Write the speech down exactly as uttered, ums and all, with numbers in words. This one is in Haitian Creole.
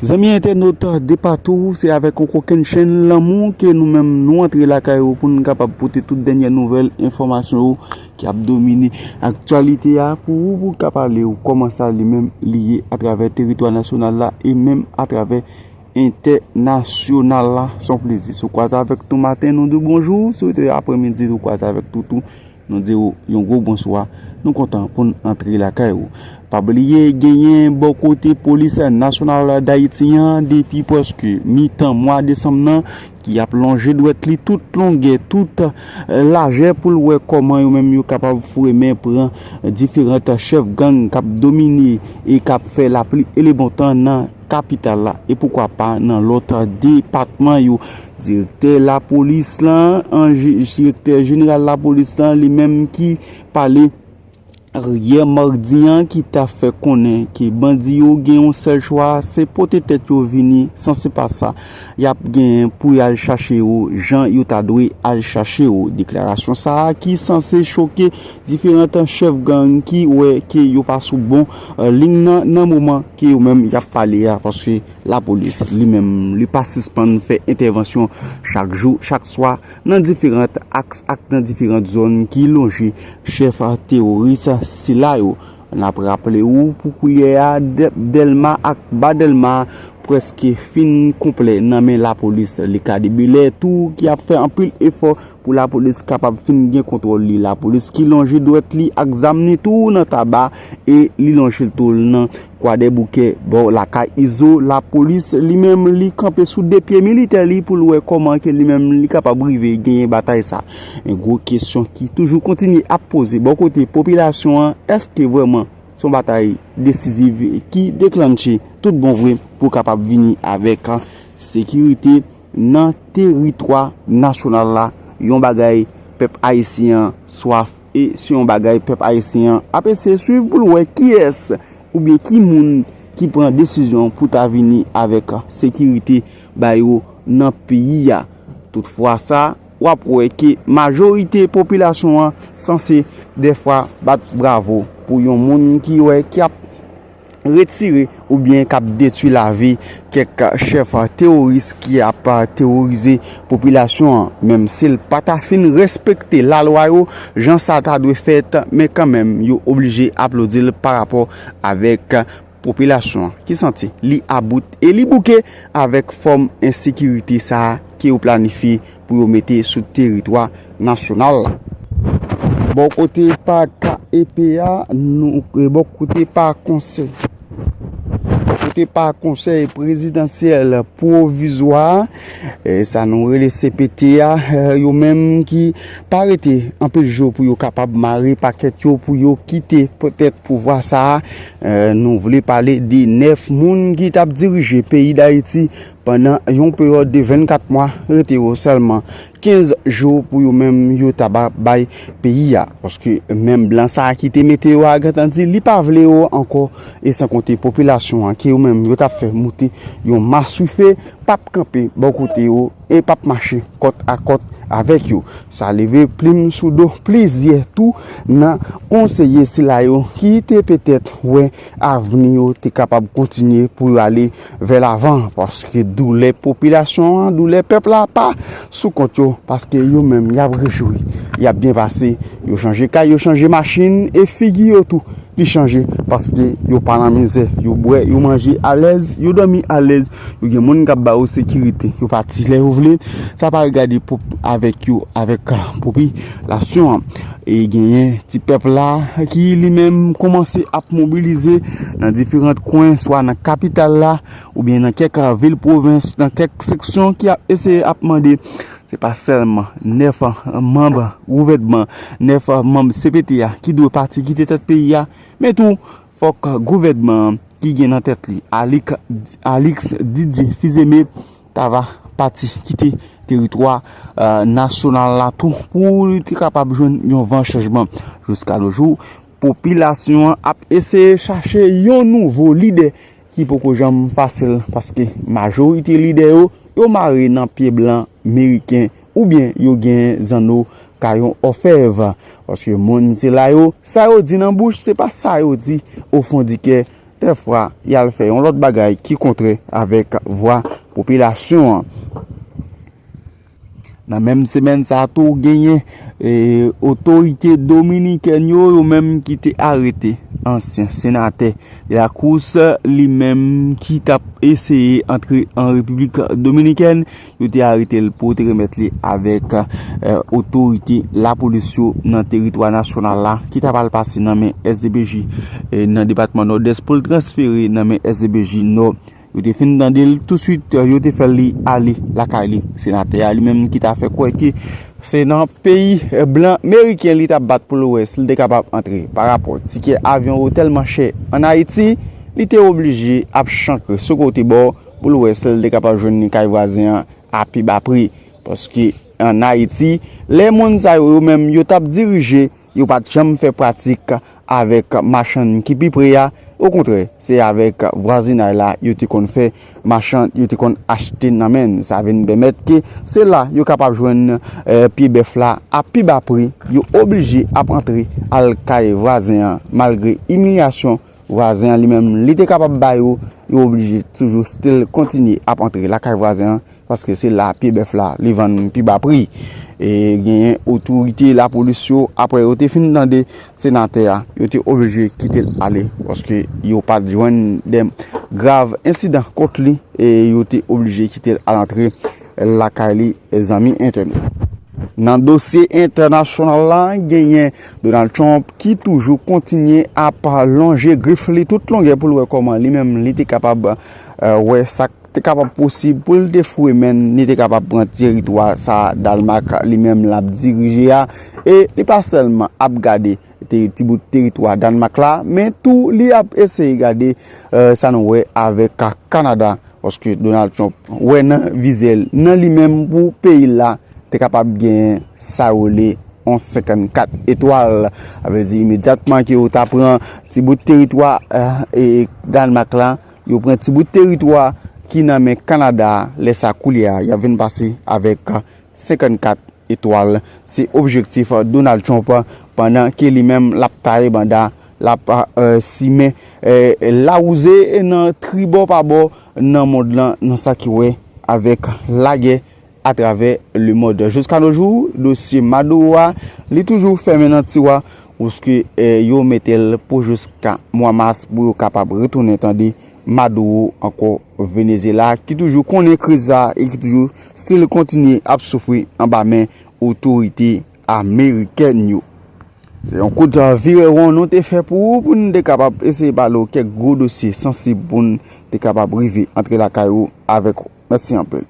Zanmi entènot de patou, se avèk yon kokennchenn lanmou ke nou menm nou antre lakay ou pou n kapab pote tout dènyè nouvèl, enfòmasyon yo ki ap domine aktyalite a pou ou, pou ka pale ou kòman sa li menm li ye atravè teritwa nasyonal la e menm atravè entènasyonal la. Se yon plezi. Si w kwaze avèk nou maten, nou di w bonjou. Si w te aprèmidi, ou kwaze avèk nou tou, nou di w yon gwo bonswa. Nou kontan pou n antre lakay ou. Pa bliye, genyen bò kote Polis Nasyonal Dayiti an depi prèske mitan mwa desanm nan, ki ap lonje dwèt li tout longè, tout, eh, lajè pou l wè kòman yo menm yo kapab foure men pran diferan chèf gang k ap domine e k ap fè lapli e lebontan nan kapital la e poukwa pa nan lòt depatman yo. Direktè lapolis lan, an je-, direktè jeneral lapolis lan, li menm ki pale yè madi an, ki ta fè konnen ke bandi yo gen yon sèl chwa, se pote tèt yo vini, san se pa sa, y ap gen pou y al chache yo jan yo ta dwe al chache yo. Deklarasyon sa a ki sanse choke diferan chèf gang ki wè ke yo pa sou bon, eh, liy nan, nan moman ke yo menm y ap pale a, paske lapolis li menm, li pa sispann fè entèvansyon chak jou, chak swa, nan diferan aks ak nan diferan zòn ki lonje chèf teworis sila yo. N ap raple ou, pou koulye a, Dè-, Dèlma ak Ba Dèlma prèske fin konplè nan men lapolis. Likadebelè tou ki ap fè anpil efò pou lapolis kapab fin gen kontwòl li. Lapolis ki lonje dwèt li ak zam ni tou nan Taba e li lonje l tou nan Kwadèboukè, bò lakay Izo. Lapolis li menm, li kanpe sou de pye militè li pou l wè kòman ke li menm li kapab rive genyen batay sa. Men gwo kesyon ki toujou kontinye ap poze bò kote popilasyon an, èske vrèman se yon batay desiziv ki deklanche tout bon vre pou kapab vini avèk sekirite nan teritwa nasyonal la, yon bagay pèp ayisyen an swaf e se yon bagay pèp ayisyen an ap eseye swiv pou l wè kiyès oubyen ki moun ki pran desizyon pou ta vini avèk sekirite ba yo nan peyi a. Toutfwa sa, w ap wè ke majorite popilasyon an sanse dèfwa bat bravo pou yon moun ki wè k ap retire oubyen k ap detwi lavi kèk chèf teworis ki ap teworize popilasyon an. Menm si l pa ta fin respekte lalwa yo jan sa ta dwe fèt, men kanmenm yo oblije aplodi l parapò avèk popilasyon an ki santi li about e li bouke avèk fòm ensekirite sa a ke yo planifye pou yo mete sou teritwa nasyonal la. Bò kote pa K E P a, nou, e bò kote pa konsèy. Bò kote pa konsèy prezidansyèl pwovizwa, e sa nou rele C P T a, e yo menm ki pa rete anpil jou pou yo kapab mare pakèt yo, pou yo kite petèt pouvwa sa a. E nou vle pale de nèf moun ki t ap dirije peyi Dayiti pandan yon peryòd de vennkat mwa, rete yo sèlman kenz jou pou yo menm yo ta ba-, bay peyi a. Paske menm blan sa a ki te mete yo a, gentan di li pa vle yo ankò, e san konte popilasyon an, ke yo menm yo t ap fè moute yon maswife, p ap kanpe bò kote yo e p ap mache kòt a kòt avèk yo. Sa leve plim sou do plizyè tou nan konseye sila yo ki te petèt wè avni yo te kapab kontinye pou yo ale vè lavan, paske doulè popilasyon an, doulè pèp la pa sou kont yo, paske yo menm y ap rejwi, y ap byen pase, yo chanje kay, yo chanje machin, e figi yo tou li chanje, paske yo pa nan mizè, yo bwè, yo manje alèz, yo dòmi alèz, yo gen moun k ap ba yo sekirite, yo pati lè yo vle, sa pa regade pou, avèk yo, avèk, ah, popilasyon an. E genyen ti pèp la ki li menm kòmanse ap mobilize nan diferan kwen, swa nan kapital la, oubyen nan kèk vil pwovens, nan kèk seksyon ki ap eseye ap mande, se pa sèlman nèf manm gouvènman, nèf manm C P T a ki dwe pati kite tèt peyi a, men tou fòk gouvènman an ki gen nan tèt li Alix, Alix Didier Fils-Aimé ta va pati kite teritwa, eh, nasyonal la tou pou li te kapab jwenn yon van chanjman. Jiska no jou, popilasyon an ap eseye chache yon nouvo lidè ki poko janm fasil, paske majorite lidè yo, yo mare nan pye blan meriken oubyen yo gen zanno kayon òfèv. Paske moun sila yo, sa yo di nan bouch, se pa sa yo di ofon di kè Tèfwa y al fè yon lòt bagay ki kontrè avèk vwa popilasyon an. Nan menm semèn sa a tou, genyen e, otorite dominikèn yo, yo menm ki te arete ansyen senatè Delacruz, li menm ki t ap eseye antre an Repiblik Dominikèn. Yo te arete l pou te remèt li avèk e, otorite lapolis yo nan teritwa nasyonal la, ki t ap al pase nan men S D P J e, nan depatman Nòdès pou l transfere nan men S D P J Nò. Yo te fin tande l, touswit yo te fè l li ale lakay li. Senatè a li menm ki ta fè kwè ke se nan peyi blan meriken li t ap bat pou l wè si l te kapab antre. Parapò tikè avyon yo tèlman chè ann Ayiti, li te oblije ap chankre sou kote bò pou l wè si l te kapab jwenn li kay vwazen an a pi ba pri. Paske ann Ayiti, lè moun sa yo, yo menm, yo t ap dirije, yo pa t janm fè pratik avèk machann ki pi pre a. Okontrè, se avèk vwazinay la yo te konn fè machann, yo te konn achte nan men l. Sa vin pèmèt ke se la yo kapab jwenn e, pye bèf la a pi ba pri. Yo oblije ap antre al kay vwazen an, malgre imilyasyon vwazen an li menm li te kapab ba yo, yo oblije toujou still kontinye ap antre lakay vwazen an, paske se la pye bèf la li vann pi ba pri. E genyen otorite lapolis yo, apre yo te fin tande senatè a, yo te oblije kite l ale, paske yo pa t jwenn de grav ensidan kont li, e yo te oblije kite l al antre lakay li, zanmi entènot. Nan dosye entènasyonal la, genyen Donald Trump ki toujou kontinye ap lonje grif li tout longè pou l wè kòman li menm li te kapab e, wè sa k te kapab posib pou l te foure men l, li te kapab pran teritwa sa Dalmak li menm l ap dirije a. E li pa sèlman ap gade te, ti bout teritwa Dalmak la, men tou li ap eseye gade e, sa nou wè avèk Kanada. Paske Donald Trump wè nan vizè l, nan li menm pou peyi l la, te kapab gen sa yo rele yon senkannkat etwal. Sa vle di imedyatman ke yo ta pran ti bout teritwa e, e, Dalmak la, yo pran ti bout teritwa ki nan men Kanada a, lè sa koulye a, y ap vin pase avèk senkannkat etwal. Se objektif Donald Trump pandan ke li menm l ap taye banda, l ap e, simen e, lawouze nan tribò pa bò nan mond lan, nan sa ki wè avèk lagè atravè lemond. Jiska no jou, dosye Maduro a, li toujou fèmen nan tiwa, paske e, yo mete l pou jiska mwa mas pou yo kapab retounen tande Maduro ankò Venezyela, ki toujou konnen kriz sa e ki toujou still kontinye ap soufri anba men otorite amerikèn yo. Se yon kout virewon nou te fè pou ou, pou nou te kapab eseye pale w kèk gwo dosye sansib pou n te kapab rive antre lakay ou avèk ou. Mèsi anpil.